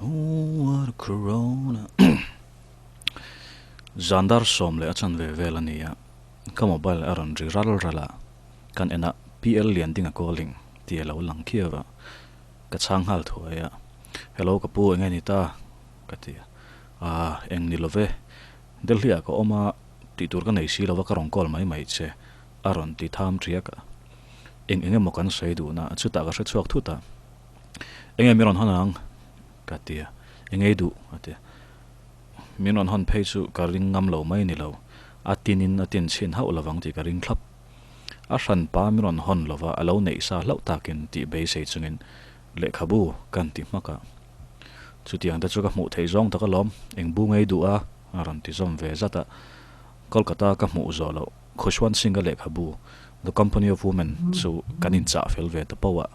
Oh what a corona Zan dar sawm leh a chanve vel a ni a, ka mobile a rawn ri ral ral a, kan enah PL Liandinga calling tih a lo lang khiau a, ka chhang nghal thuai a, Hello ka pu enge ni ta? ka ti a, Aah eng ni lo ve, Delhi ah ka awm a, tih tur ka nei si lo va ka rawn call mai mai che a rawn ti tham ṭiak a, eng eng emaw kan sawi duhna chutah ka hre chhuak thut a. Enge min rawn hawn ang? ka ti a, Enge i duh? a ti a. Min rawn hawn phei chu ka ring ngam lo mai ni lo, a tinin a tin chhin hauh lovang tih ka ring thlap. A hranpa min rawn hawn lova a lo neih sa hlauh takin tih beisei chungin lehkhabu kan ti hmak a. Chutiang te chu ka hmuh theih zawng tak alawm, eng bu ngei duh a? a rawn ti zawm ve zat a. Kolkata ka hmuh zawh loh Khushwant Singh-a lehkhabu The Company of Women chu kan inchah fel ve ta poh a.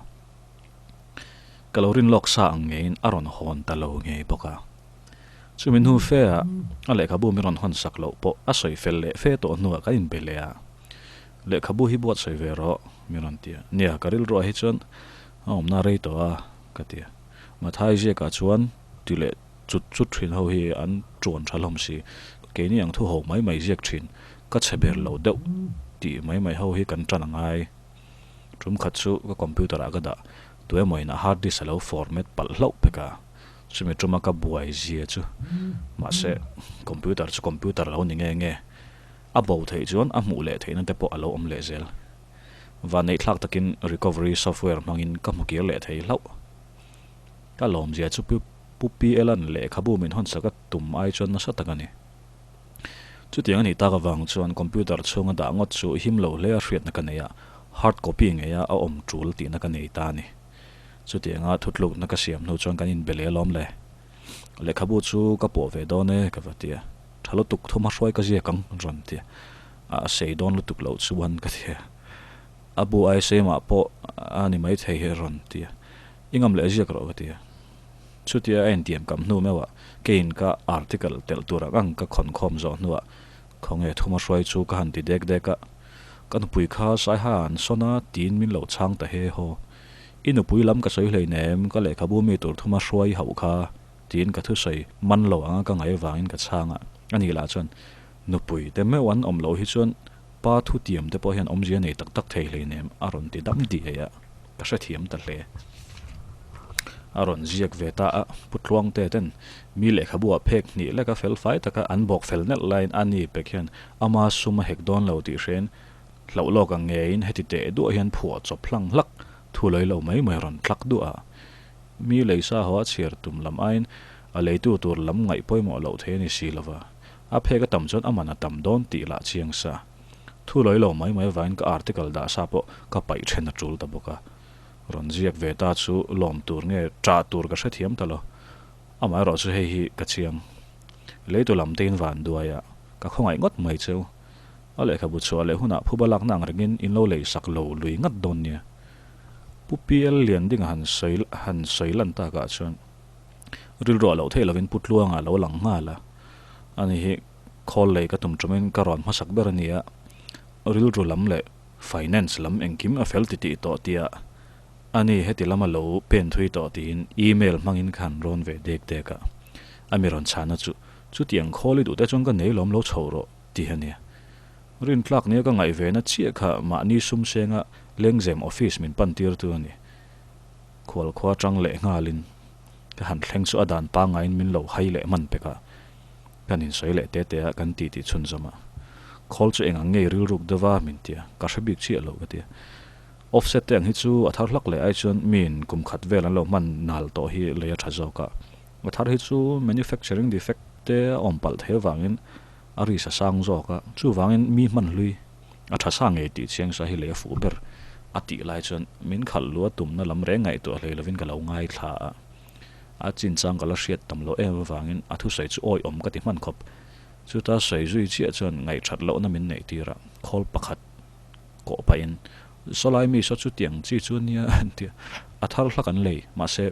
Ka lo rin lawk sa ang ngeiin a rawn hawn ta lo ngei bawk a. Chumi hnu fe ah a lehkhabu min rawn hawn sak loh pawh a sawi fel leh fe tawh hnuah kan inbe leh a. Lehkhabu hi buat sawi ve rawh min rawn ti a. Nia, ka rilruah hi chuan a awmna rei tawh a ka ti a. Mathai ziakah chuan ti leh chut chut thin ho hi an tuan tha hlawm si. Keini ang thu ho mai mai ziak thin ka chhe ber lo deuh tih mai mai ho hi kan tan a ngai. Tum khat chu ka computer ah ka dah, tuemaw in a hard disk a lo format palh hlauh pek a, chumi tuma ka buai zia chu mahse computer chu computer lo ni nge nge, a bo theih chuan a hmuh leh theihna te pawh a lo awm leh zel. Vanneih thlak takin recovery software hmangin ka hmu kir leh thei hlauh. Ka lawm zia chu Pu PL-a'n lehkhabu min hawnsak a tum ai chuan nasa tak a ni. Chutiang a nih tak avang chuan computer chhunga dah ngawt chu him lo hle a hriatna ka nei a, hard copy ngeia a awm tul tihna ka nei ta a ni. Chutianga thutlukna ka siam hnu chuan kan inbe leh alawm le. Lehkhabu chu ka pawh ve dawn e ka va ti a, tha lutuk thuma hruai ka ziak ang rawn ti a, a sei dawn lutuk loh chuan ka ti a, a bu ai sei mah pawh a ni maithei hi rawn ti a, i ngam leh ziak rawh ka ti a. Chutia a intiam kam hnu meuhah keiin ka article telh tur ang ang ka khawn khawm zawh hnuah khawnge thuma hruai chu ka han ti dek dek a, ka nupui kha Saiha an sawn a tiin min lo chhang ta he haw. I nupui lam ka sawi hleinem, ka lehkhabu mi tur thuma hruai hauh kha tiin ka thusawi man lo anga ka ngaih vangin ka chhang a, ani lah chuan nupui te meuh an awm loh hi chuan pa thutiam te pawh hian awmzia nei tak tak thei hleinem a rawn ti dam diai a. Ka hrethiam ta hle. A rawn ziak ve ta a, Pu Tluangte ten mi lehkhabu ah phek hnih leka fel fai taka an bawk fel nelh laiin a ni pek hian ama sum a hek dawn lo tih hrein hlauh lawk ang ngeiin heti teh duah hian phuah chawp hlang hlak thu lei lo mai mai rawn tlak duah a. Mi leisa haw a chhiar tum lam aiin a leitu tur lam ngaih pawimawh loh thei a ni si lova, a phek a tam chuan a man a tam dawn tih lah chiang sa. Thu lawih lo mai mai avangin ka article dah sa pawh ka paih then a tul ta bawk a. Rawn ziak ve ta chu lawm tur nge ṭah tur ka hrethiam ta lo. Amaherawh chu hei hi ka chiang. Leitu lam te in van duai a, ka khawngaih ngawt mai cheu. A lehkhabu chhuah leh hunah phuba lakna ang rengin in lo lei sak lo lui ngat dawn nia. Pu PL Liandinga han sawi han sawi lan takah chuan rilruah loh theih lovin Pu Tluanga lo lang nghal a. Ani hi Khawl lei ka tum tumin ka rawn hmasak ber a ni a, rilru lam leh finance lam engkim a fel titih tawh tia a ni heti lama lo pen thui tawh tiin email hmangin ka han rawn ve dek dek a, a mi rawn chhana chu chutiang khawl i duh te chuan ka nei lawm lo chho rawh tih a nia. Rintlak nia ka ngaih ve na chiah kha mahni sum senga Lengzem office min pan tir tu a ni. Khualkhua tang leh nghalin ka han thleng chu a dan pangaiin min lo hai leh hman pek a. Kan insawi leh te te a, kan ti tih chhunzawm a. Khawl chu eng ang ngei rilruk deuh va min ti a, ka hre bik chiah lo ka ti a. Offset te ang hi chu a thar hlak leh ai chuan miin kum khat vel an lo hman nal tawh hi lei a tha zawk a. A thar hi chu manufacturing defect te a awm palh thei avangin a risk a sang zawk a, chuvangin mi hman hlui a tha sa ngei tih chiang sa hi lei a fuh ber a tih lai chuan min khalh lu a tumna lam reng ngaihtuah hlei lovin ka lo ngaithla a. A chinchang ka la hriat tam loh em avangin a thusawi chu awiawm ka ti hman khawp. Chuta sawi zui chiah chuan ngaihthat lohna min neih tir a, khawl pakhat kawh pahin, Sawlai mi saw chutiang chi chu ania an ti a, a thar hlak an lei, mahse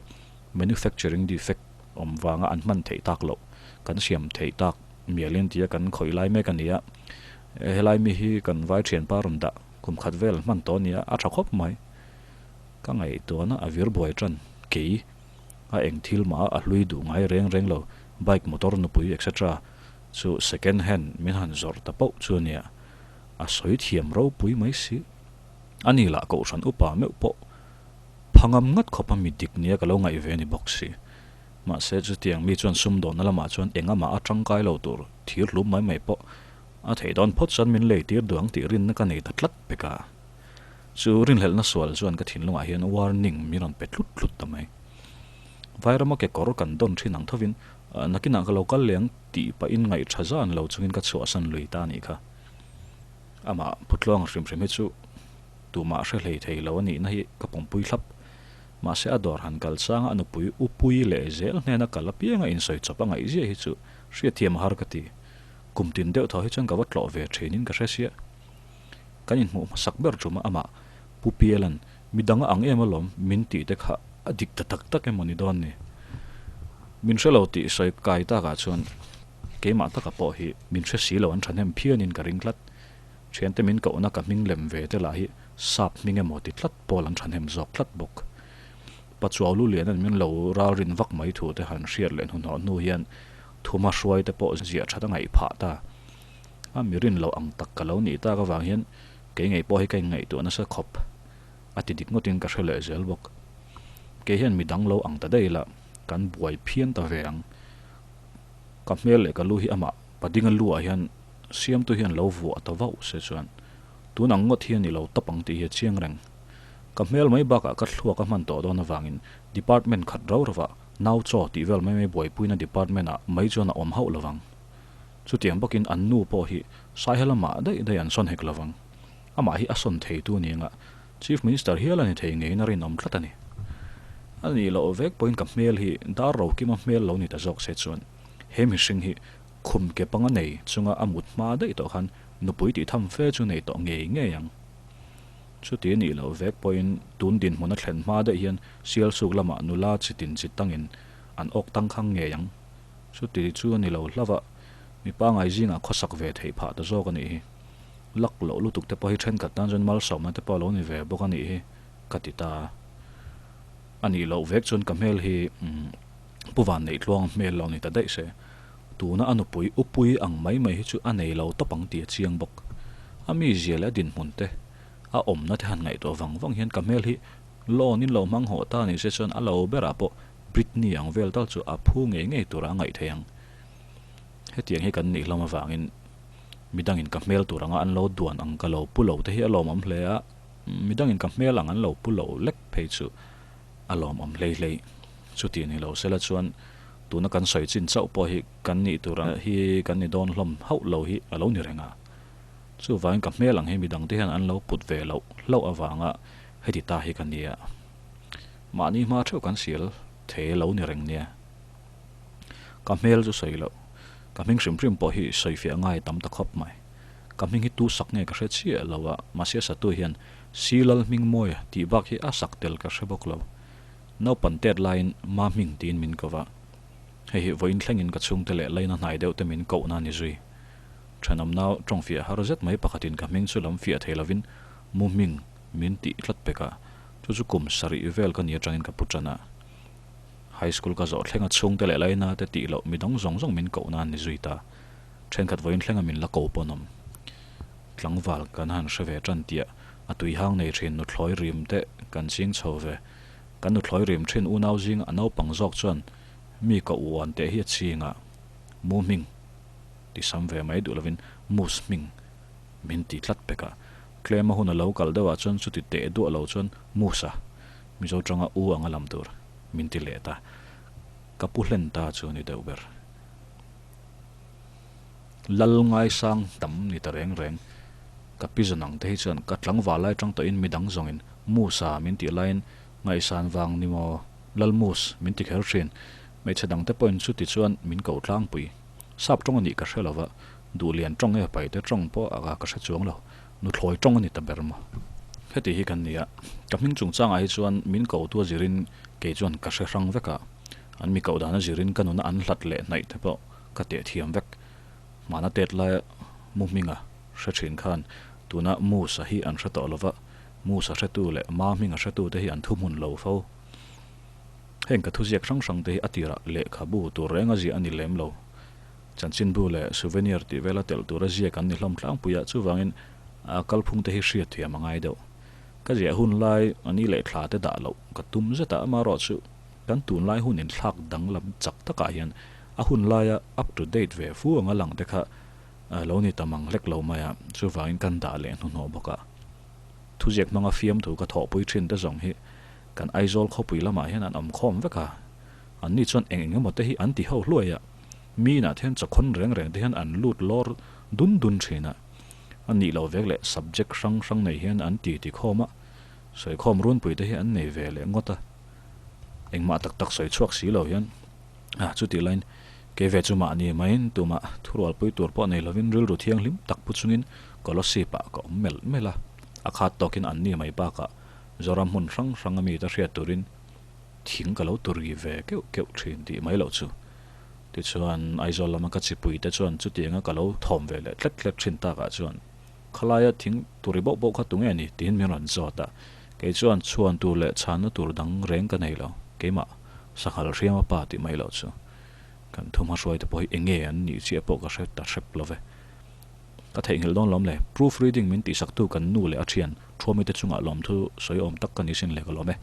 manufacturing defect awm vanga an hman theih tak loh, kan siam theih tak mialin tia kan khawih lai mek a ni a, helai mi hi kan vai thianpa rawn dah kum khat vel hman tawh a nia, a tha khawp mai. Ka ngaihtuahna a vir buai tan kei. A eng thil mah a hlui duh ngai reng reng lo, bike, motor, nupui etc. Chu second hand min han zawrh ta pauh chu a nia. A sawi thiam ropui mai si. A ni lah kohhran upa meuh pawh phangam ngat khawp a mi dik nia ka lo ngaih ve a ni bawk si. Mahse chutiang mi chuan sumdawnna lamah chuan engamah a tangkai lo tur thir hlum mai mai pawh a theih dawn phawt chuan min lei tir duh ang tih rinna ka nei ta tlat pek a. Chu rinhlelhna sual chuan ka thinlungah hian warning min rawn pe tlut tlut ta mai. Vairama kekawr kan dawn thin ang thovin nakinah ka lo kal leh ang tih pahin ngaihṭha zan lo chungin ka chhuahsan lui ta a nih kha. Amah Putluanga hrim hrim hi chu tumah hre hlei thei lo a nihna hi ka pawmpui thlap. Mahse a dawr han kal changa a nupui upui leh zel hnena kal apianga insawi chawp a ngaih ziah hi chu hriatthiam a har ka ti. Kum tin deuh thaw hi chuan ka va tlawh ve thinin ka hre sia. Kan inhmuh hmasak ber ṭuma amah Pu Pialan midang a ang em alawm min tih te kha a dik ta tak tak emaw ni dawn ni. Min hre lo tih sawi kai takah chuan keimah taka pawh hi min hre si lo an thahnem phianin ka ring tlat. Thiante min kohna ka hming lem ve te lah hi sap hming emaw ti tlat pawl an thahnem zawk tlat bawk. Pachuau lu lianan min lo ralrin vak mai thu te han hriat leh hnuhnawh hnu hian thuma hruai te pawh ziah that a ngaih phah ta. A mi rin loh ang tak ka lo nih tak avang hian kei ngei pawh hi ka inngaihtuah nasa khawp a ti dik ngawtin ka hre leh zel bawk. Kei hian mi dang lo ang ta daih la kan buai phian ta ve ang. Ka hmel leh ka lu hi amah Padinga lu ah hian siamtu hian lo vuah ta vauh se chuan tun ang ngawt hian i lo tap ang tih hi a chiang reng. Ka hmel mai bakah ka thluak a hman tawh dawn avangin department khat rau rovah nau chaw tih vel mai mai buaipuina department ah mai chuan a awm hauh lovang. Chutiang bawkin an nu pawh hi Saiha lamah daih daih an sawn hek lovang. Amah hi a sawn theitu ni anga Chief Minister hial a ni thei ngeiin a rinawm tlat a ni. A nih loh vek pawhin ka hmel hi dar Rokima hmel lo ni ta zawk se chuan he mihring hi khum ke panga nei chunga a mut hma daih tawh khan nupui tih tham fe chu nei tawh ngei ngei ang. Chuti a nih loh vek pawhin tun dinhmun a thlen hma daih hian Sialsuk lamah nula chitin chi tangin an awk tangkhang ngei ang. Chuti chu a ni lo hlauh a, mi pangai zingah khawsak ve theih phah ta zawk a nih hi. Lak loh lutuk te pawh hi thenkhat tan chuan malsawmna te pawh a lo ni ve bawk a nih hi ka ti ta a. A nih loh vek chuan ka hmel hi Pu Vanneih Tluang hmel lo ni ta daih se. Tuna a nupui upui ang mai mai hi chu a nei lo tawp ang tih a chiang bawk. A mizia leh a dinhmun te, a awmna te han ngaihtuah vang vang hian ka hmel hi loan in lo hmang hawh ta ni se chuan a lo berah pawh Britney ang vel tal chu a phu ngei ngei tura a ngaih theih ang. Hetiang hi kan nih hlawm avangin midangin ka hmel tur anga an lo duan ang ka lo pu lo te hi a lawmawm hle a, midangin ka hmel ang an lo pu lo lek phei chu a lawmawm hlei hlei. Chuti ni lo sela chuan tuna kan sawi chin chauh pawh hi kan nih tur ang hi kan ni dawn hlawm hauh lo hi a lo ni reng a. Chuvangin ka hmel ang hi midangte hian an lo put ve loh hlauh avanga heti ta hi ka nia. Mahni hma theuh kan sial thei lo ni reng nia. Ka hmel chu sawi loh. Ka hming hrim hrim pawh hi sawi fiah ngai tam ta khawp mai. Ka hming hi tu sak nge ka hre chiah lo a, mahse a satu hian Si Lal hming mawi tih bak hi a sak tel ka hre bawk lo. Naupan tet laiin Ma hming tiin min ko va. Hei hi vawiin thlengin ka chhungte leh laina hnai deuh te min kohna a ni zui. Thenawm nau tawng fiah har zet mai pakhatin ka hming chu lam fiah thei lovin Mu hming min tih tlat pek a. Chu chu kum sarih vel ka ni atangin ka pu tan a. High school ka zawh thlenga chhungte leh laina te tih loh midang zawng zawng min koh nan ni zui ta. Thenkhat vawiin thlenga min la ko pawn awm. Tlangval kan han hre ve tan tiah a tuihang nei thin nuthlawi rim te kan ching chho ve. Kan nuthlawi rim thin unau zinga a naupang zawk chuan mi ka uan teh hi a ching a, mu hming ti sam ve mai duh lovin mus hming min ti tlat pek a. Tlema hun a lo kal deuhah chuan chuti teh duah lo chuan Musa, Mizo tanga u anga lam tur, min ti leh ta. Ka pu hlen ta chu a ni deuh ber. Lal ngaisang tam ni ta reng reng. Ka pi zawn ang te hi chuan ka tlangval lai tang tawhin midang zawngin Musa min tih laiin ngaihsan vang ni maw Lal Mus min ti kher thin. Hmeichhe dangte pawhin chuti chuan min ko tlangpui. Sap tawng a nih ka hre lova, Duhlian tawng nge Paite tawng pawh a ka hre chuang lo. Nuthlawi tawng a ni ta ber maw? Heti hi kan ni a, ka hming chungchangah hi chuan min kotu a zirin kei chuan ka hre hrang vek a, an mi koh dan a zirin ka nuna an hlat leh hnaih te pawh ka teh thiam vek. Hmana tet laia mu hminga hre thin khan tuna Musa hi an hre tawh lova, Musa hretu leh Ma hminga hretu te hi an thuhmun lo fo. Heng ka thuziak hrang hrang te hi a tirah lehkhabu tur renga ziah a ni lem lo. Chanchinbu leh souvenir tih vela telh tura ziak an ni hlawm tlangpui a, chuvangin a kalphung te hi hriat thiam a ngai deuh. Ka ziah hun lai a ni leh thla te dah loh ka tum zet a, amaherawh chu kan tunlai hun inthlak danglam chak takah hian a hun laia up to date ve fu anga lang te kha lo ni ta mang hlek lo mai a, chuvangin kan dah leh hnuhnawh bawk a. Thuziak hmanga fiamthu ka thawhpui thin te zawng hi kan Aizawl khawpui lamah hian an awm khawm vek a, anni chuan eng eng emaw te hi an ti ho hluai a, mi inah te hian chawkhawn reng reng te hian an lut lawr dun dun thin a, a nih loh vek leh subject hrang hrang nei hian an ti ti khawm a, sawikhawm runpui te hi an nei ve leh ngawt a, engmah tak tak sawi chhuak si lo hian a chutih laiin kei ve chu mahni maiin tumah thurualpui tur pawh nei lovin rilru thianghlim tak pu chungin Kolosip ah ka awm melh melh a, a khat tawkin anni mai bakah Zoram hmun hrang hrang a mite hriat turin thing ka lo turi ve keuh keuh thin tih mai loh chu. Tichuan Aizawl lama ka chipui te chuan chutianga ka lo thawm ve leh tlet tlet thin takah chuan khalaia thing turi bauh bauh kha tunge ni tiin min rawn zawt a, kei chuan chhuan tur leh chhanna tur dang reng ka nei lo, keimah sanghal hriama pa tih mai loh chu. Kan thumha hruaite pawh hi enge an nih chiah pawh ka hre ta hrep lo ve. Ka theihnghilh dawn lawm le. Proof reading min tihsaktu kan nu leh a thian Thuamite chungah lawmthu sawi awm tak ka ni sin le ka lawm e.